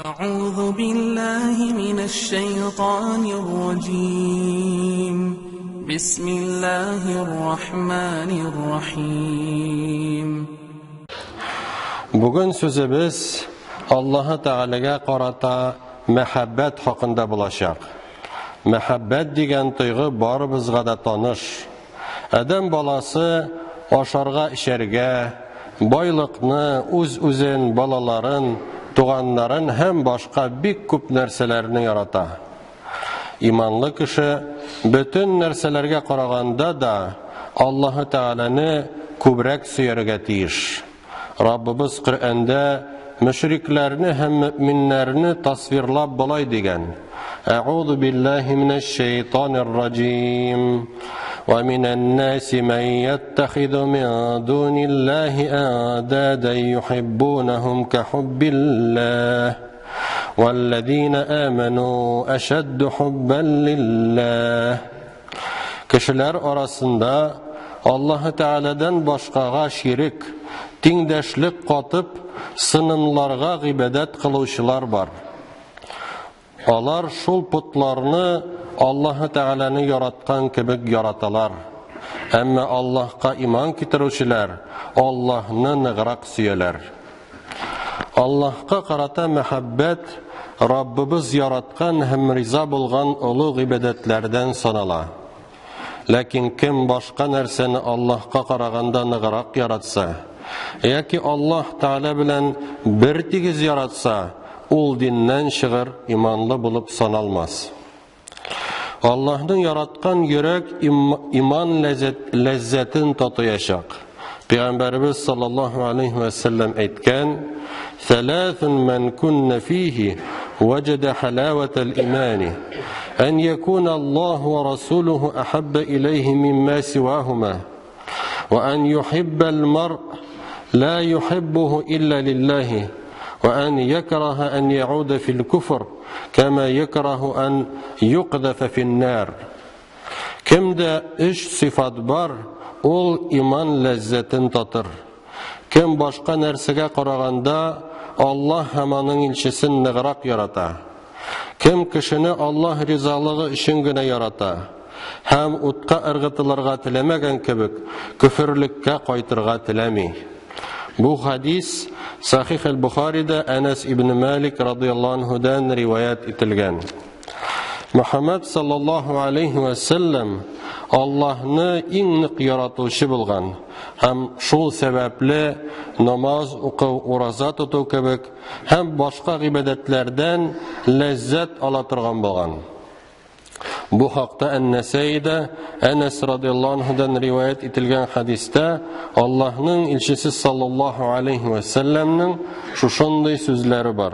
أعوذ بالله من الشيطان الرجيم. بسم الله الرحمن الرحيم. Бүген сүзебез Аллаһы Тәгаләгә карата мәхәббәт хакында булачак. Мәхәббәт дигән тойгы барыбызга да таныш. Адәм баласы ашарга, эчәргә, байлыкны, үз-үзен, балаларын, туганнарын һәм башка бик күп нәрсәләрне ярата. Иманлы кеше бөтен нәрсәләргә караганда да Аллаһы Тәгаләне күбрәк сөяргә тиеш. Раббыбыз Коръәндә мөшрикләрне һәм мөэминнәрне тасвирлап болай дигән: Әгъузу биллаһи минәш шәйтанир раҗим. Ва минән наси ман яттахиду мин дуниллаһи андадан юхиббунахум кахуббиллаһ. Валлазина аману ашадду хуббан лиллаһ. Кешеләр арасында Аллаһы Тәгаләдән башкага ширек, тиңдәшлек катып, сынымларга гыйбадәт кылучылар бар. Алар шул потларны Аллаһы Тәгаләне яраткан кебек яраталар. Әмма Аллаһка иман китерүчеләр Аллаһны ныграк сөяләр. Аллаһка карата мәхәббәт Раббыбыз яраткан һәм риза булган олы гыйбадәтләрдән санала. Ләкин кем башка нәрсәне Аллаһка караганда ныграк яратса, яки Аллаһ Тәгалә белән бер тигез яратса, ул диннән чыгыр, иманлы булып саналмас. Аллаһның яраткан йөрәк иман ләззәтен татыячак. Пәйгамбәребез саллаллаһу алейхи ва саллям әйткән: "Сәләсун ман кунна фихи ваҗада халаватал имани, ан якуна Аллаһу ва расулуху ахабба илейхи мимма сивахума, ва ан юхиббал мар ла юхиббуху илля лиллахи, ва ан якраха ан яуда фил куфр, кама якраху ан юқдафа фин нар". Кемдә өч сыйфат бар, ул иман ләззәтен татыр. Кем башка нәрсәгә караганда Аллаһ һәм аның илчесен ныграк ярата. Кем кешене Аллаһ ризалыгы өчен генә ярата һәм утка ыргытылырга теләмәгән кебек, көферлеккә кайтырга теләми. Бу хадис Сахих аль-Бухарида Әнәс ибн Малик радыяллаһу анһудан риваять ителгән. Мөхәммәд саллаллаһу алейхи ва саллям Аллаһны иң нык яратучы булган һәм шул сәбәпле намаз уку, ураза тоту кебек һәм башка гыйбадәтләрдән ләззәт ала торган булган. Бу хакта Ән-Нәсәида Әнәс радыяллаһу анһудан риваять ителгән хадистә Аллаһның илчесе саллаллаһу алейхи ва саллямның шушындый сүзләре бар: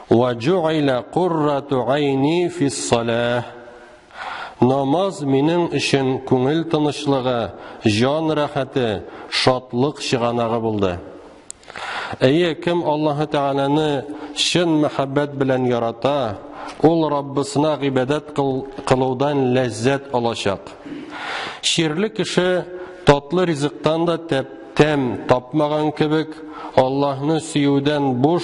Ва җу'ила куррату айни фис-салах. Намаз минем өчен күңел тынычлыгы, җан рәхәте, шатлык чыганагы булды. Әйе, кем Аллаһы Тәгаләне чын мәхәббәт белән ярата, ул Раббысына гыйбадәт кылудан ләззәт алачак. Чирле кеше татлы ризыктан да тәм тапмаган кебек, Аллаһны сөюдән буш,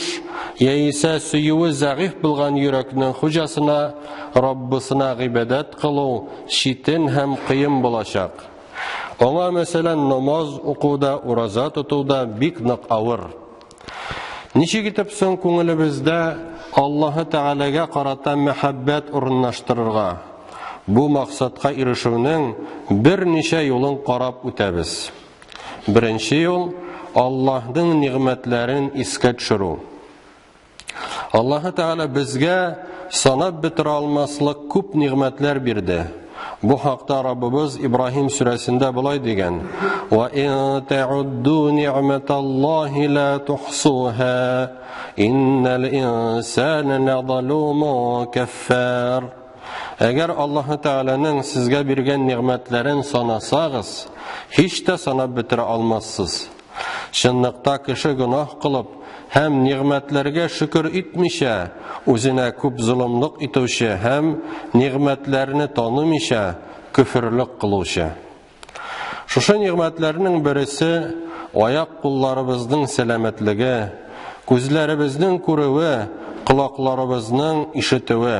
яисә сөюе зәгыйфь булган йөрәкнең хуҗасына Раббысына гыйбадәт кылу читен һәм кыен булачак. Аңа, мәсәлән, намаз укуда, ураза тотуда бик нык авыр. Ничек итеп соң күңелебездә Аллаһы Тәгаләгә карата мәхәббәт урынлаштырырга? Бу максатка ирешүнең берничә юлын карап үтәбез. Беренче юл Аллаһның нигъмәтләрен искә төшерү. Аллаһы Тәгалә безгә санап бетерә алмаслык күп нигъмәтләр бирде. Бу хакта Раббыбыз Ибраһим сүрәсендә болай дигән: "Ва ин та'удду ни'маталлаһи ла тухсуха, иннал инсана лазалумун каффар". Әгәр Аллаһы Тәгаләнең сезгә биргән нигъмәтләрен санасагыз, һич тә санап бетерә алмассыз. Чынлыкта кеше гөнаһ кылып һәм нигъмәтләргә шөкер итмичә, үзенә күп золымлык итүче һәм нигъмәтләрне танымыйча көферлек кылучы. Шушы нигъмәтләрнең берсе аяк кулларыбызның сәламәтлеге, Күзләребезнең күрүе, колакларыбызның ишетүе.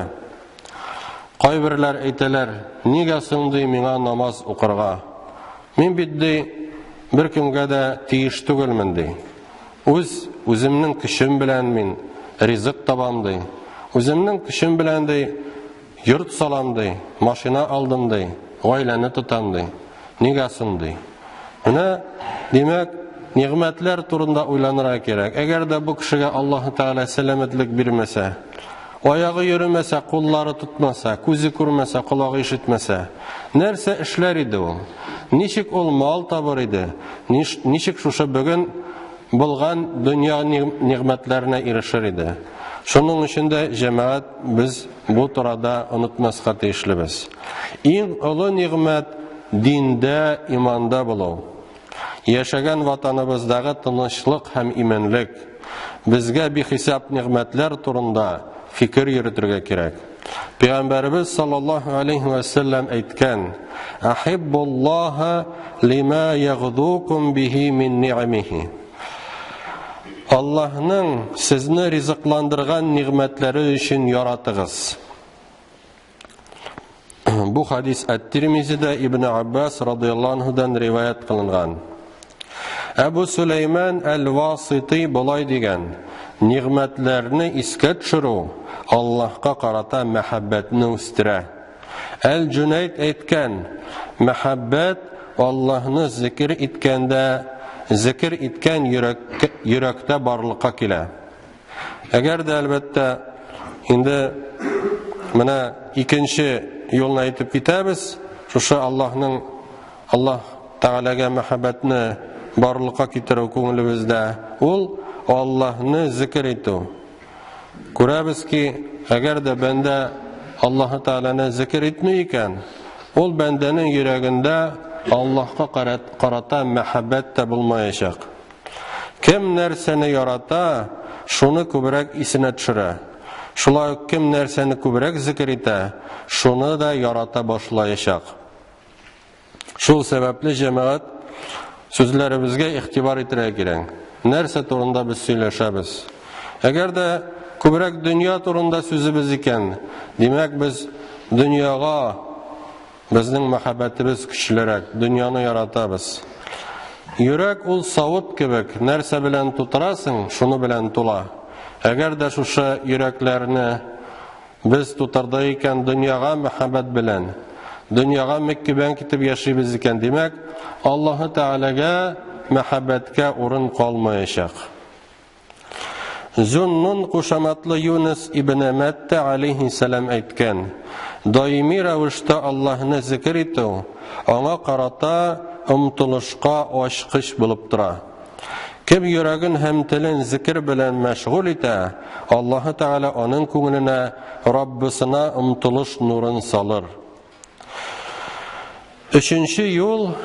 Кайберләр әйтәләр, нигә соң ди миңа намаз укырга? Мин бит ди беркемгә дә тиеш түгелмен ди. Үз үземнең көчем белән мин ризык табам ди. Үземнең көчем белән ди йорт салам ди, машина алдым ди, гаиләне тотам ди. Нигә соң ди? Менә, димәк, нигъмәтләр турында уйланырга кирәк. Әгәр дә бу кешегә Аллаһы Тәгалә сәламәтлек бирмәсә, аягы йөремәсә, куллары тотмаса, күзе күрмәсә, колагы ишетмәсә, нәрсә эшләр иде ул? Ничек ул мал табыр иде? Ничек шушы бүген булган дөнья нигъмәтләренә ирешер иде? Шуның өчен дә җәмәгать без бу турада онытмаска тиешлебез. Иң олы нигъмәт диндә, иманда булу. Яшәгән ватаныбыздагы тынычлык һәм иминлек. Безгә бихисап нигъмәтләр турында фикер йөртергә кирәк. Пәйгамбәребез саллаллаһу алейхи ва сәлләм әйткән: "Ахиббуллаһа лима ягдукум бихи мин ни'михи." Аллаһның сезне ризыкландырган нигъмәтләре өчен яратыгыз. Бу хадис Ат-Тирмизида Ибн Аббас радыяллаһу анһудан риваять кылынган. Әбу Сулейман әл-Васити болай дигән: Нигъмәтләрне искә төшерү Аллаһка карата мәхәббәтне үстерә. Әл-Җунайд әйткән: Мәхәббәт Аллаһны зикер иткәндә, зикер иткән йөрәк, йөрәктә барлыкка килә. Әгәр дә әлбәттә инде менә икенче юлны әйтеп китәбез, шушы Аллаһның Аллаһ Тәгаләгә мәхәббәтне барлыкка китерү күңелебездә, ул Аллаһны зикер итү. Күрәбез ки, әгәр дә бәндә Аллаһ Тәгаләне зикер итми икән, ул бәндәнең йөрәгендә Аллаһка карата мәхәббәт тә булмаячак. Кем нәрсәне ярата, шуны күбрәк исенә төшерә. Шулай ук кем нәрсәне күбрәк зикер итә, шуны да ярата башлаячак. Шул сәбәпле җәмәгать сүзләребезгә игътибар итәргә кирәк. Нәрсә турында без сөйләшәбез? Әгәр дә күбрәк дөнья турында сүзебез икән, димәк без дөньяга безнең мәхәббәтебез көчлерәк, дөньяны яратабыз. Йөрәк ул савыт кебек, нәрсә белән тутырасың, шуны белән тула. Әгәр дә шушы йөрәкләрне без тутырдык икән дөньяга мәхәббәт белән, дөньяга мөккибән китеп яшибез икән, димәк, Аллаһы Тәгаләгә мәхәббәткә урын калмаячак. Зуннун кушаматлы Юнус ибн Мәттә алейхиссалам әйткән: Даими рәвештә Аллаһны зикер итү аңа карата омтылышка ачкыч булып тора. Кем йөрәген һәм телен зикер белән мәшгуль итә, Аллаһы Тәгалә аның күңеленә Раббысына омтылыш нурын салыр. Өченче юл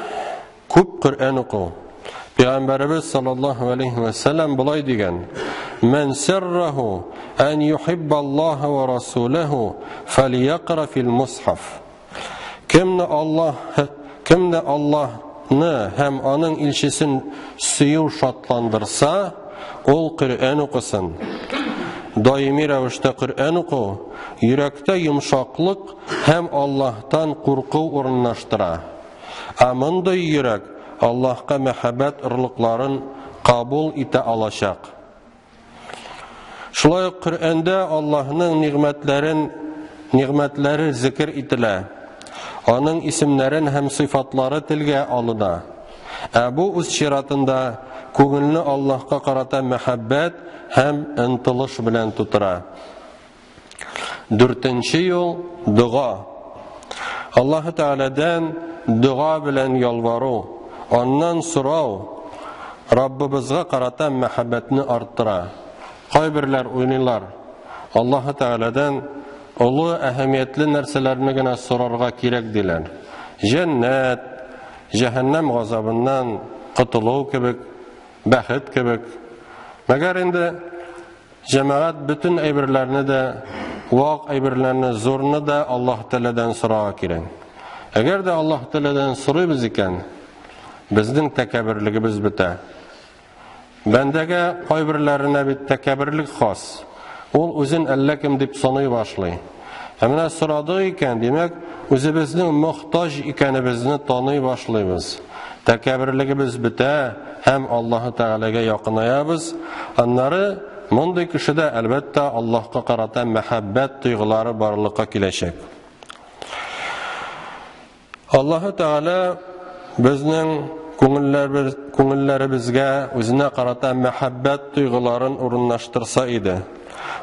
күп Коръән уку. Пәйгамбәребез саллаллаһу алейхи ва саллям болай дигән: "Ман сарраху ан юхибба Аллаһа ва расулаху фалиякра фил мусхаф." Кемне Аллаһ, кемне Аллаһны һәм аның илчесен сөю шатландырса, ул Коръән укысын. Даими рәвештә Коръән уку йөрәктә йомшаклык һәм Аллаһтан курку урынлаштыра. Ә мондый йөрәк Аллаһка мәхәббәт орлыкларын кабул итә алачак. Шулай ук Коръәндә Аллаһның нигъмәтләрен нигъмәтләре зикер ителә. Аның исемнәрен һәм сыйфатлары телгә алына. Ә бу үз чиратында күңелне Аллаһка карата мәхәббәт һәм ынтылыш белән тутыра. Дүртенче юл дога. Аллаһ Тәгаләдән дога белән ялвару, аннан сорау Раббыбызга карата мәхәббәтне арттыра. Кайберләр уйлыйлар, Аллаһ Тәгаләдән олы әһәмиятле нәрсәләрне генә сорарга кирәк диләр. Җәннәт, җәһәннәм газабыннан котылу кебек, бәхет кебек. Мәгәр инде Җәмәгать бөтен әйберләрне дә, вак әйберләрне, зурны да Аллаһ Тәгаләдән сорарга кирәк. Әгәр дә Аллаһ Тәгаләдән сорыйбыз икән, безнең тәкәбберлегебез бетә. Бәндәгә кайберләренә бит тәкәбберлек хас. Ул үзен әллә кем дип саный башлый. Ә менә сорадык икән, димәк, үзебезнең мохтаҗ икәнебезне таный башлыйбыз. Тәкәбберлегебез бетә һәм Аллаһы Тәгаләгә якынаябыз. Аннары мондый кешедә, әлбәттә, Аллаһка карата мәхәббәт тойгылары барлыкка киләчәк. Аллаһы Тәгалә безнең күңелләребезгә үзенә карата мәхәббәт тойгыларын урынлаштырса иде.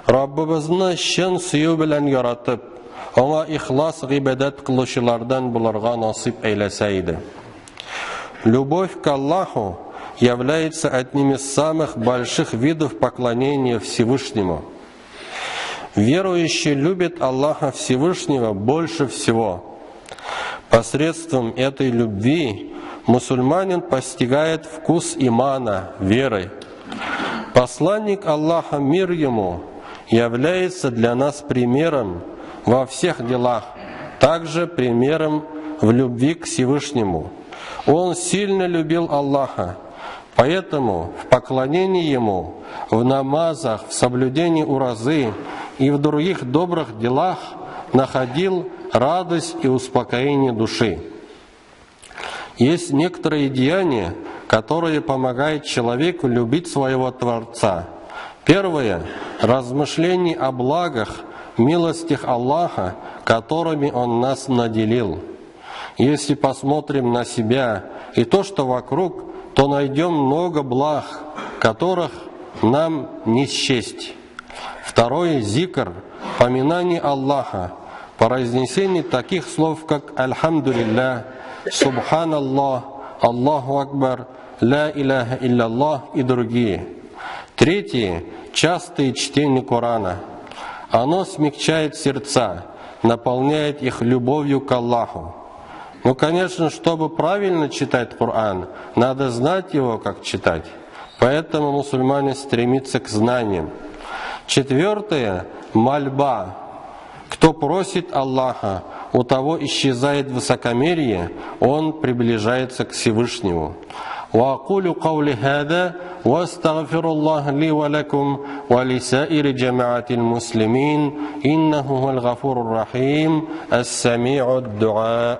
Раббыбызны чын сөю белән яратып, аңа ихлас гыйбадәт кылучылардан булырга насыйп әйләсә иде. Любовь к Аллаху является одним из самых больших видов поклонения Всевышнему. Верующий любит Аллаха Всевышнего больше всего. Посредством этой любви мусульманин постигает вкус имана, веры. Посланник Аллаха, мир ему, является для нас примером во всех делах, также примером в любви к Всевышнему. Он сильно любил Аллаха, поэтому в поклонении Ему, в намазах, в соблюдении уразы и в других добрых делах находил радость и успокоение души. Есть некоторые деяния, которые помогают человеку любить своего Творца. Первое – размышление о благах, милостях Аллаха, которыми Он нас наделил. Если посмотрим на себя и то, что вокруг, то найдем много благ, которых нам не счесть. Второе – зикр, поминание Аллаха, произнесение таких слов, как «Альхамдулилля», «Субханаллах», «Аллаху Акбар», «Ля иляха илляллах» и другие. Третье – частое чтение Корана. Оно смягчает сердца, наполняет их любовью к Аллаху. Но, конечно, чтобы правильно читать Коран, надо знать его, как читать. Поэтому мусульмане стремятся к знаниям. Четвертое – мольба. Кто просит Аллаха, у того исчезает высокомерие, он приближается к Всевышнему. وأقول قولي هذا وأستغفر الله لي ولكم ولسائر جماعة المسلمين إنه هو الغفور الرحيم السميع الدعاء.